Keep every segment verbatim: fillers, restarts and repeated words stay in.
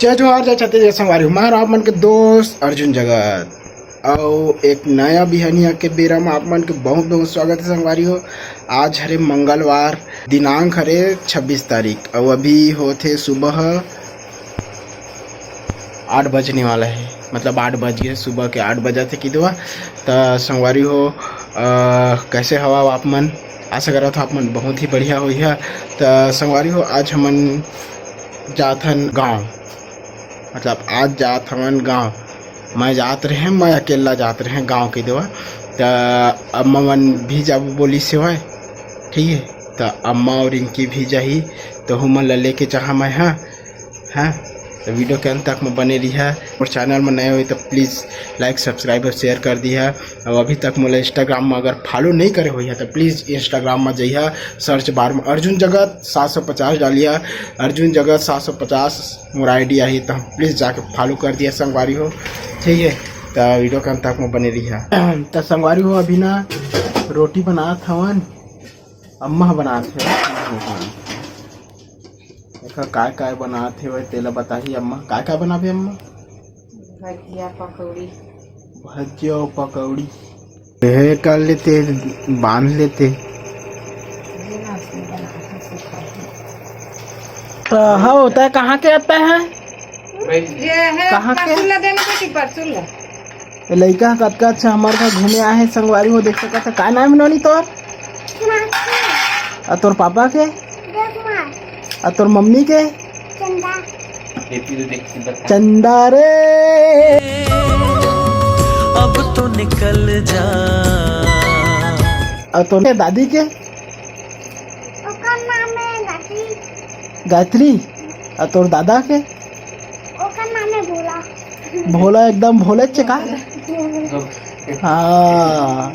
जय जोहार, जय छत्तीसगढ़ संगवारी हो। मैं आप मन के दोस्त अर्जुन जगत, अउ एक नया बिहनिया के बेरा में आप मन के बहुत बहुत स्वागत है संगवारी हो। आज हरे मंगलवार, दिनांक हरे छब्बीस तारीख, अउ अभी होथे सुबह आठ बजने वाला है, मतलब आठ बज गए, सुबह के आठ बजा थे किदवा। त संगवारी हो, अ, कैसे हवा आप मन? आशा करत हो आप मन बहुत ही बढ़िया होइहा। त संगवारी हो, आज हमन जाथन गांव, मतलब आज जात हवन गांव। मैं जात रहे, मैं अकेला जात रहे गांव के देवा। त अम्मा मन भी जाबो बोली से होय, ठीक है। त अम्मा और रिंकी भी जाही, तो हमन ला लेके चाहा मैं, हाँ। हाँ, तो वीडियो के अंत तक में बने रहिहा। और चैनल में नए हो तो प्लीज लाइक, सब्सक्राइब और शेयर कर दिहा। और अभी तक मोला इंस्टाग्राम में अगर फॉलो नहीं करे होइहा तो प्लीज इंस्टाग्राम में जइहा, सर्च बार में अर्जुन जगत सात सौ पचास डालिहा। अर्जुन जगत सात सौ पचास मोर आईडी आही, तो प्लीज जाके फॉलो कर दिहा संगवारी हो, ठीक है। तो वीडियो के अंत तक में बने रहिहा। तो संगवारी हो, अभी ना रोटी बनात हवन, अम्मा ह बनात हे। देखा काय काय बनात हे, तेला बताही अम्मा। काय काय बनाबे अम्मा? भजिया पकौड़ी। भजिया अउ पकौड़ी। हे कर लेते, बांध लेते। तो हाँ, होता है, कहाँ के आता है? ये है कहाँ के? परसुल्ला देना बेटी, परसुल्ला। ए लइका ह कतका अच्छा हमर घर घूमे आए हे संगवारी हो, देख सकत ह। का नाम हे नोनी तोर? अउ तोर पापा के? अउ तोर मम्मी के? चंदा। चंदा रे। अब तो निकल जा। अउ तोर दादी के? ओकर नाम है गायत्री। गायत्री? अउ तोर दादा के? ओकर नाम है भोला। भोला, एकदम भोले चे का? हाँ,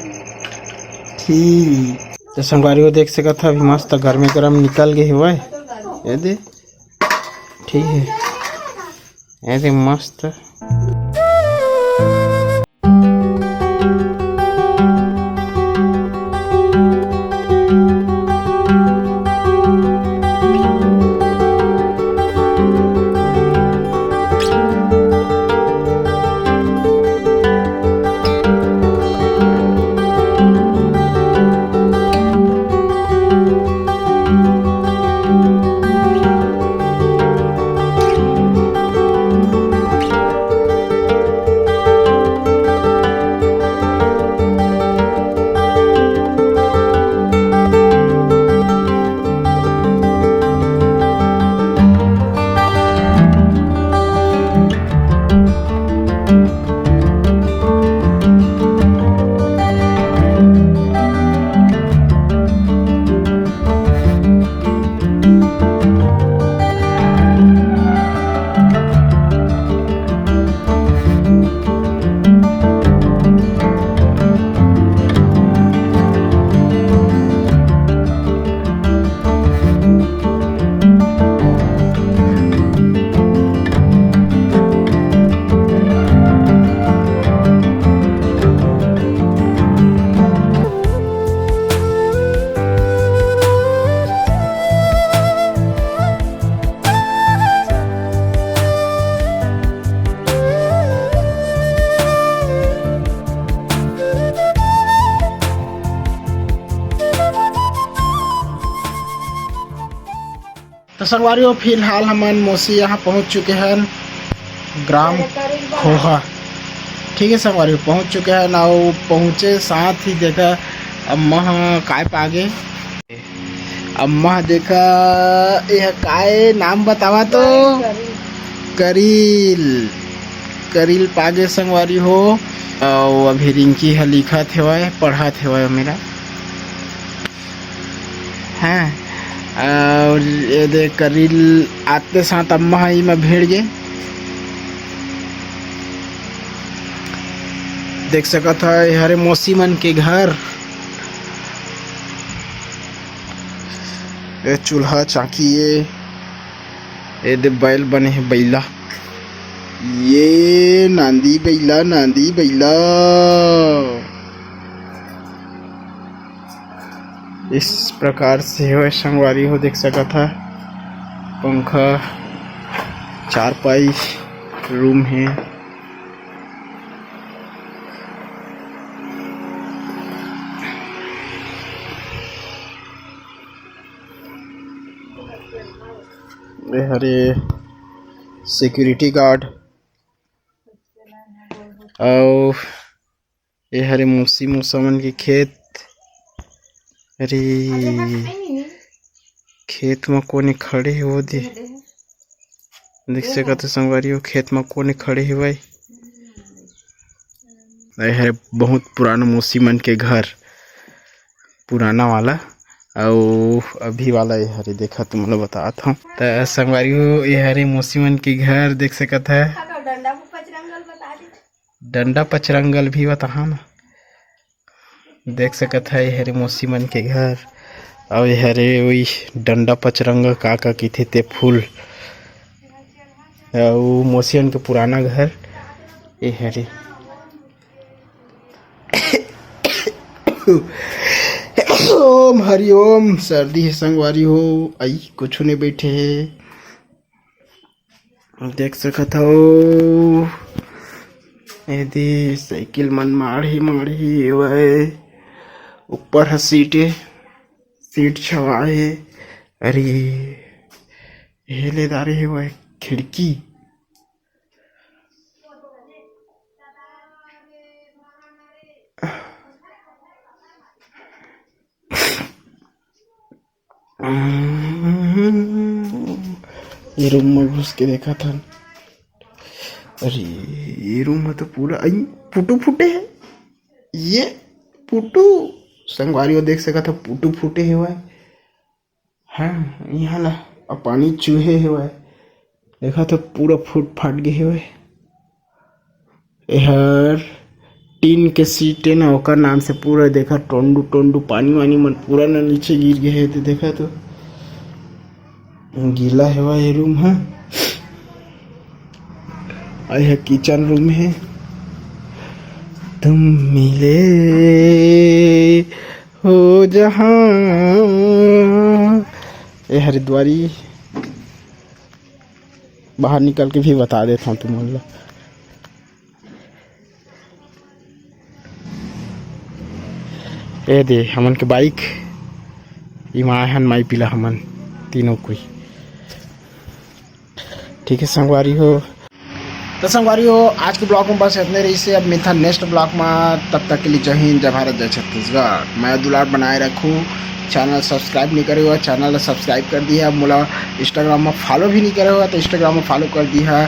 ठीक। तो संगवारी हो देख सकत ह, अभी मस्त गरमे गरम निकल गए हुए। ये दे, ठीक है, ये दे मस्त। तो संगवारी हो, फिलहाल हमन मौसी यहाँ पहुँच चुके हैं, ग्राम खोहा। ठीक है संगवारी हो, पहुँच चुके हैं ना, वो पहुँचे साथ ही देखा अम्मा ह काय पागे। अम्मा देखा, यह काय नाम बतावा तो? करील, करील पागे संगवारी हो। अउ अभी रिंकी ह लिखत हेवय, पढ़त हेवय मेरा। हाँ, और ये दे करील आते साथ अम्मा ह इमा भिड़ गे। देख सकत ह, ये हरे मौसी मन के घर। ये चूल्हा चाकी, ये, ये दे बैल बने हे, बैला। ये नांदी बैला, नांदी बैला। इस प्रकार से हो संगवारी हो, देख सकत ह पंखा चारपाई रूम हे। ये हरे सिक्योरिटी गार्ड, अउ ये हरे मौसी मौसा मन के खेत। अरे, खेत म कोने खड़े हे वो दे। देख सकत हो संगवारी हो, खेत म कोने खड़े हे भाई। ये हरे बहुत पुराना मौसी मन के घर, पुराना वाला, अउ अभी वाला ये हरे। देखा, तुम लोग बतात हूँ। त संगवारी हो, ये हरे मौसी मन के घर, देख सकत है। डंडा पचरंगल भी बताहा ना, देख सकत है। ये हरे मौसी मन के घर, अउ ये हरे वही डंडा पचरंगल का का किथे ते फूल, अउ मौसी मन के पुराना घर ये हरे। ओम हरिओम। सर्दी हे संगवारी हो, आई कुछ नहीं बैठे हे। देख सकत हव, एदे साइकिल मन माढ़े माढ़े हेवय। ऊपर ह सीट ए, सीट छवा हे। अरे, हेले दारे हेवय खिड़की। ये रूम में घुस के देखा था। अरे, ये रूम में तो पूरा, आई, पुटू फूटे है। ये पुटू, संगवारी हो देख सकत ह, पुटू फूटे हेवय। हाँ, यहाँ ला अब पानी चूहे हेवय। देखा तो पूरा फूट फाट गे हेवय। एहर टीन के सीट ए ना, ओकर नाम से पूरा देखा टोंडू टोंडू पानी वानी मन पूरा ना नीचे गिर गे हे। तो देखा तो गीला हेवय ये रूम ह। अउ ये किचन रूम हे। तुम मिले हो जहाँ, ये हरिद्वारी बाहर निकल के भी बता देता हूँ तुमन ला। ए दे हमन के बाइक, इमा हन माई पीला हमन तीनों कोई। ठीक है संगवारी हो। तो संगवारी हो, आज के ब्लॉग में बस इतने रही से। अब मिलता नेक्स्ट ब्लॉग में, तब तक के लिए जय हिंद, जय भारत, जय छत्तीसगढ़। मैं दुलार बनाए रखूँ। चैनल सब्सक्राइब नहीं करे हुआ, चैनल सब्सक्राइब कर दिया। अब मोला इंस्टाग्राम में फॉलो भी नहीं करे हुआ, तो इंस्टाग्राम में फॉलो कर दिया।